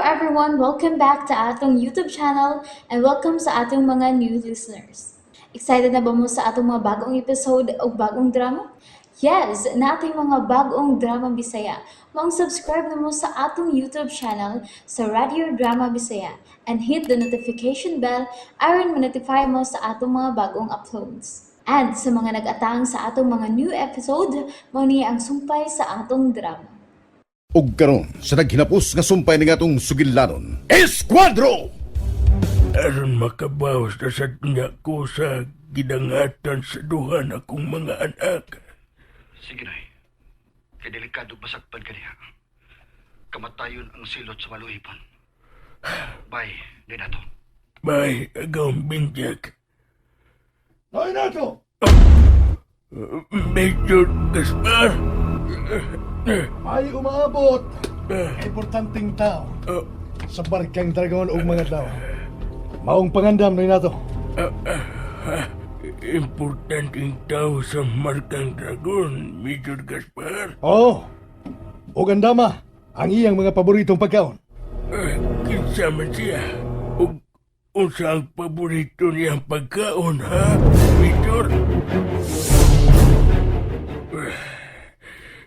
everyone! Welcome back to atong YouTube channel and welcome sa atong mga new listeners. Excited na ba mo sa atong mga bagong episode o bagong drama? Yes, naa tay mga bagong drama Bisaya. Maong subscribe na mo sa atong YouTube channel sa Radio Drama Bisaya and hit the notification bell aron ma-notify mo sa atong mga bagong uploads. And sa mga nag-atang sa atong mga new episode, mao ni ang sumpay sa atong drama. Ug karon sa naghinapos nga sumpay ning atong sugilanon, Esquadro! Aron makabawas na sad niya ko sa gidangatan sa duha na kong mga anak. Sige, Nay. Kay delikado masakpan ka niya. Kamatayon ang silot sa maluhipon. Bye, Renato. Bye, Agawang Binjak. Ay, Nato! Major Gaspar. Ay umaabot! Importanteng tao sa Barkang Dragon ug mga tao. Maong pangandam ni Nato. Importanteng tao sa Markang Dragon, Major Gaspar. Oo. Ug andama ang iyang mga paboritong pagkaon. Kinsa man siya? Ug unsa ang paborito niyang pagkaon, ha, Major?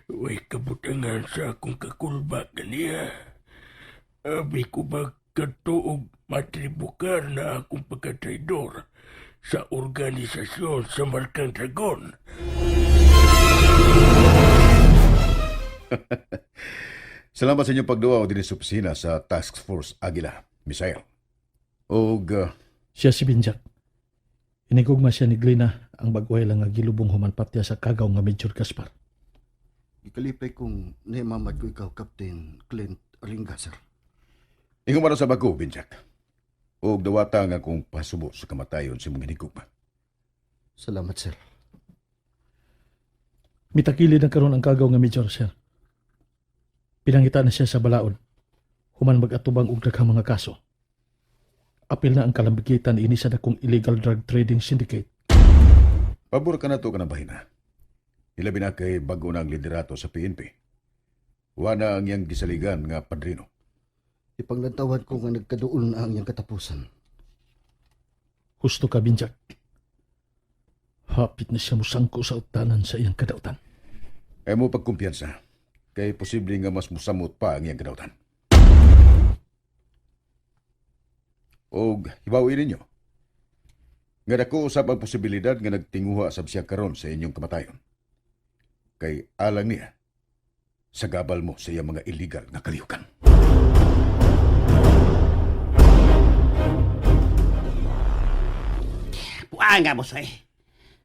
Way kabutangan sa akong kakulba kaniya. Abi ko ba katuog matribukar na akong pagkatraidor sa organisasyon sa Markang Dragon? Salamat sa inyong pagduwa dinhi sa opisina sa Task Force Agila, Misael. Og Siya si Binjak. Inigugma siya ni Glina ang baguhay lang nga gilubong human patya sa kagaw nga Major Gaspar. Ikalipay kung naimamad ko ikaw, Captain Clint Ringa, sir. Ingon man sa bago, Binjak. Og dawata nga kung pasubo sa kamatayon sa mga hinigugma. Salamat, sir. Mitakilid na karon ang kagaw nga Major, sir. Pinangita na siya sa balaod. Human mag-atubang og daghang mga kaso. Apil na ang kalambigitan ini sa dakong illegal drug trading syndicate. Pabor ka na to ka ng bahina. Ilabi na kay bago na ang liderato sa PNP. Wa na ang iyang gisaligan nga padrino. Ipanglantawan ko nga nagkaduol na ang iyang katapusan. Husto ka, Binjak. Hapit na siya musangko sa utanan sa iyang kadautan. Ay mo pagkumpiyansa, kay posible nga mas musamot pa ang iyang kadautan. Og hibawi ninyo, nga dako usab ang posibilidad nga nagtinguha sab siya karon sa inyong kamatayon. Kay alang niya, sagabal mo sa iyang mga illegal nga kalihukan. Puang nga, boss, eh.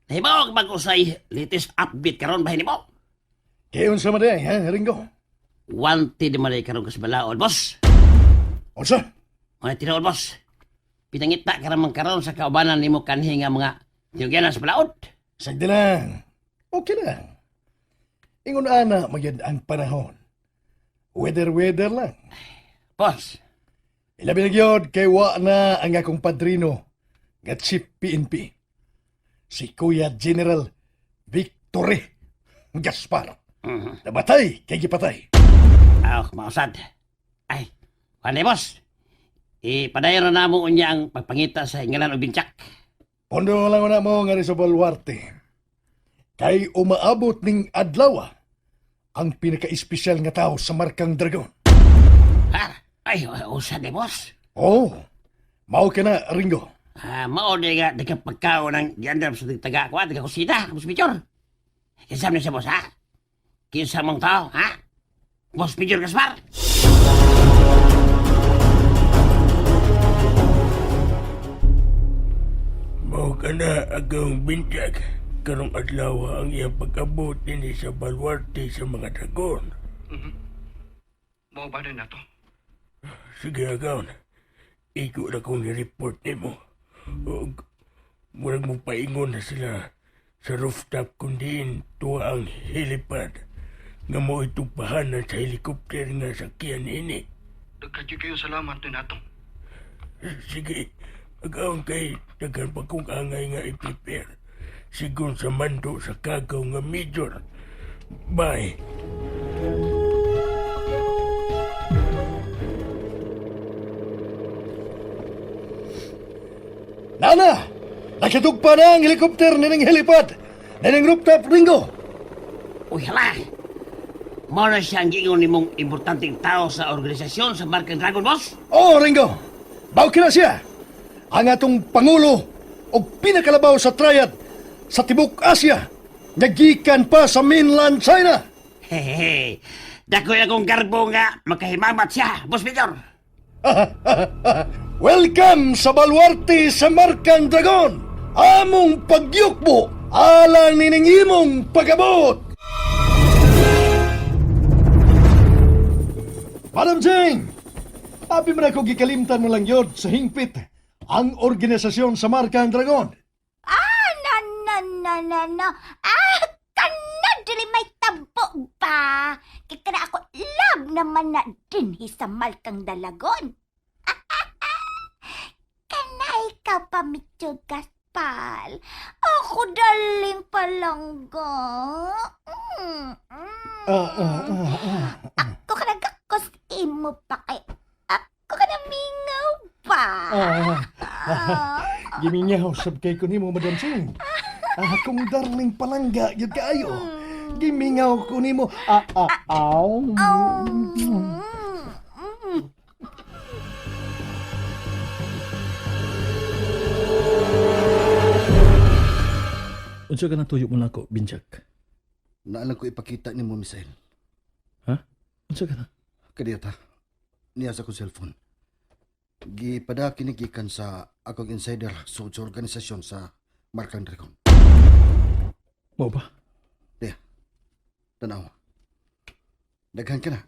Nahibaw ka mag-usay latest update karon ba mo? Kay unsa man day, ha, Ringo? Wanted man ay karon kas balaod, boss. Unsa? Mga tinuod, boss. Pinangita ka raman karon sa kaubanan nimo kanhi nga mga tinugyanan sa balaod. Sagdi lang. Okay lang. Ingon ana magyad ang panahon. Weather-weather lang. Boss, Ilabi na gyud kay wa na ang akong padrino nga Chief PNP. Si Kuya General Victory Gaspar. Nabatay kay gipatay. Aw, mausad. Ay, wala, boss. Ipadayon na namo unya ang pagpangita sa hingalan og bintsak. Pondo lang na mo nga sa baluarte. Kay umaabot ning adlaw ang pinaka-espesyal nga tao sa Markang Dragon. Ha? Ay, usad eh, boss. Oh, mao ka na, Ringo. Ah, mao di nga di ka pagkaon ng giandam sa taga ko, taga kusina, boss Major. Kinsa man siya, boss, ha? Kinsa mong tao, ha? Boss Major Gaspar? Mao ka na, Agawang Binjak. Karong adlaw ang iyang pag-abot dinhi sa baluarte sa mga dragon. Mao ba, Renato? Sige, Agaw. Igo na kong ni-report nimo. Ug murag mo paingon na sila sa rooftop kundiin tuwa ang helipad nga mo itupahanan sa helicopter nga sakyan ini. Nagkadyo kayo salamat, Renato. Sige, agaw kay daghan pa kong angay nga i-prepare. Sigon sa mando sa kagaw nga major. Bye. Nana! Nakitugpa na ang helikopter nining helipad! Nining rooftop, Ringo! Uy, hala! Mao na siya ang giingon nimong importanteng tao sa organisasyon sa Markang Dragon, boss? Oo, Ringo! Bawki na siya! Ang atong Pangulo o pinakalabaw sa triad sa Tibok Asia, nagikan pa sa mainland China! Hehehe. Dako akong garbo nga makahimamat siya, boss Major. Welcome sa baluarte sa Markang Dragon! Among pagyukbo alang nining imong pagabot! Madam Jane! Abi man ako gikalimtan mo lang yod sa hingpit ang organisasyon sa Markang Dragon. Ah, na, na, na, na, na. Ah, kana dili may tabo ba? Kaya kana ako love naman na din sa Malkang Dalagon. Kana ikaw pa, Mityo Gaspal. Ako daling palangga. Mm. Ah, ah, ah, ah. Ako ka nagakos imo pa kay ako ka namingaw pa. Ah, Ah. Giminyaw sab kay ko nimo, Madam Ching. Ah, akong darling palangga gyud kaayo. Gimingaw ko nimo. Ah, ah, aw. Mm. Unsa ka natuyo mo nako, Binjak? Naalang ko ipakita ni mo, Misael. Ha? Unsa ka na? Kadiyot ha. Niya sa akong cellphone. Gipada kinigikan sa akong insider sa organisasyon sa Markang Dragon. Mao ba? Diya. Tanaw. Daghan ka na.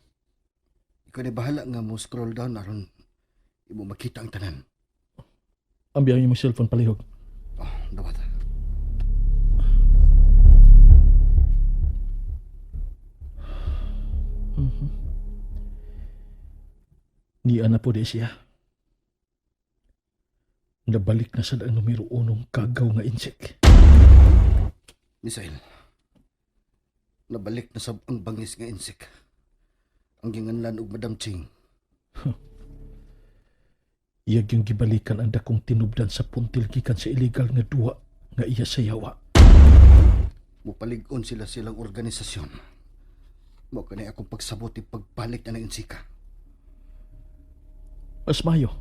Ikaw na bahala nga mo scroll down aron imo makita ang tanan. Ang biyang imong cellphone palihog. Oh, dawat. Niya na po di siya. Nabalik na sad ang numero unong kagaw nga insek. Misael. Nabalik na sab ang bangis nga insik. Ang ginganlan og Madam Ching. Iyag yung gibalikan ang dakong tinubdan sa puntil gikan sa illegal nga duwa nga iya sa yawa. Mupalig-on sila silang organisasyon. Mao kanay akong pagsabot pagbalik na ng insika. Mas mayo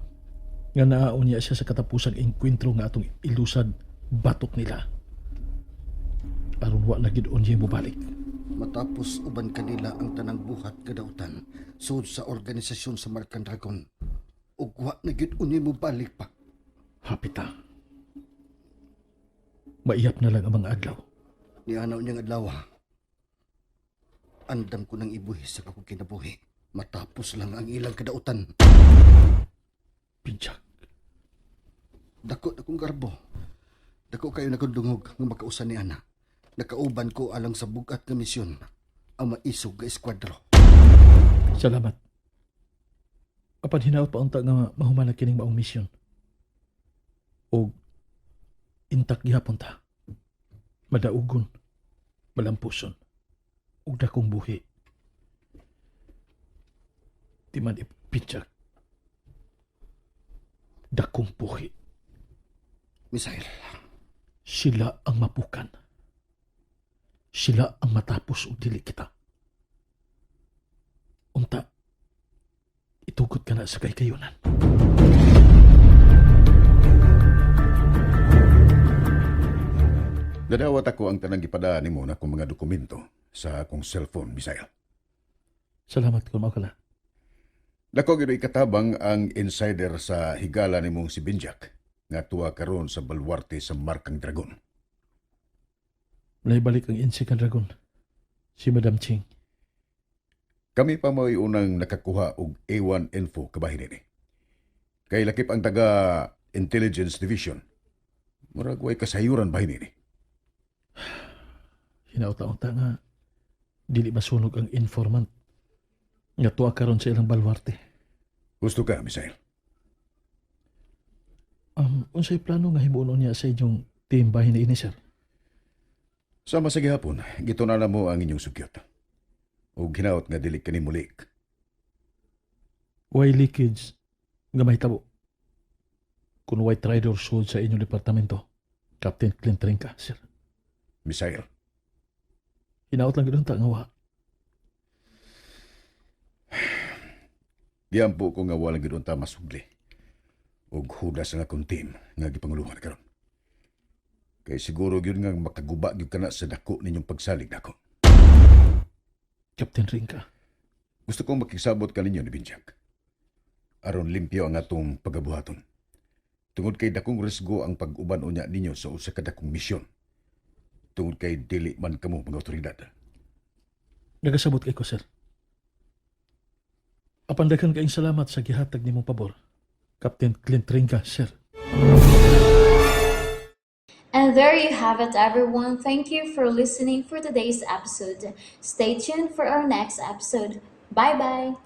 nga naaon niya siya sa katapusang engkwentro nga atong ilusad batok nila. Aron wa na gid niya mobalik. Matapos uban kanila ang tanang buhat kadautan sud sa organisasyon sa Markan Dragon. Ug wa na gyud unya mo balik pa. Hapit ta. Maiyap na lang ang mga adlaw. Nianaw niyang adlaw. Andam ko nang ibuhi sa akong kinabuhi. Matapos lang ang ilang kadautan. Pidyak. Dako na kong garbo. Dako kayo na kong dungog nga makausan ni Ana. Nakauban ko alang sa bugat nga misyon ang maisog nga eskwadro. Salamat. Apan hinaot pa unta nga mahuman na kining maong misyon. Og intak gihapon ta. Madaugon, malampuson, ug dakong buhi. Di man ipitsak. Dakong buhi. Misael, Sila ang mapukan. Sila ang matapos og dili kita. Unta, itugot ka na sa kaykayunan. Nadawat ako ang tanang gipadaan nimo na akong mga dokumento sa akong cellphone, Misael. Salamat kung mao ka na. Dako gyud ikatabang ang insider sa higala nimong si Binjak nga tuwa karon sa balwarte sa Markang Dragon. Naibalik ang insect ang dragon. Si Madam Ching. Kami pa mo'y unang nakakuha og A1 info kabahin ini. Kay lakip ang taga Intelligence Division. Murag way kasayuran bahin ini. Hinaut-unta nga dili masunog ang informant. Nga tuwa karon sa ilang balwarte. Gusto ka, Misael? Unsay plano nga himuon niya sa inyong team bahin ini, sir? Sama sa gihapon, gitunala mo ang inyong sugyot. Og hinaot nga dili kani mulik. Why leakage nga mahitabo? Kung way traidor sud sa inyong departamento, Captain Clint Trinca, sir. Misael, Hinaot lang gid unta nga wa. Diyan po ko nga walang gid unta masugli. Og hudas ang akong team nga gipanguluhan karon. Kay siguro gyud nga makaguba gyud kana sa dako ninyong pagsalig nako. Captain Rinka, Gusto kong makisabot kaninyo ni Binjak. Aron limpyo ang atong pagabuhaton. Tungod kay dakong risgo ang pag-uban unya ninyo sa usa ka dakong misyon. Tungod kay dili man kamo mga otoridad. Nagasabot kay ko, sir. Apan daghan kaayong salamat sa gihatag nimong pabor, Captain Clint Rinka, sir. And there you have it, everyone. Thank you for listening for today's episode. Stay tuned for our next episode. Bye bye.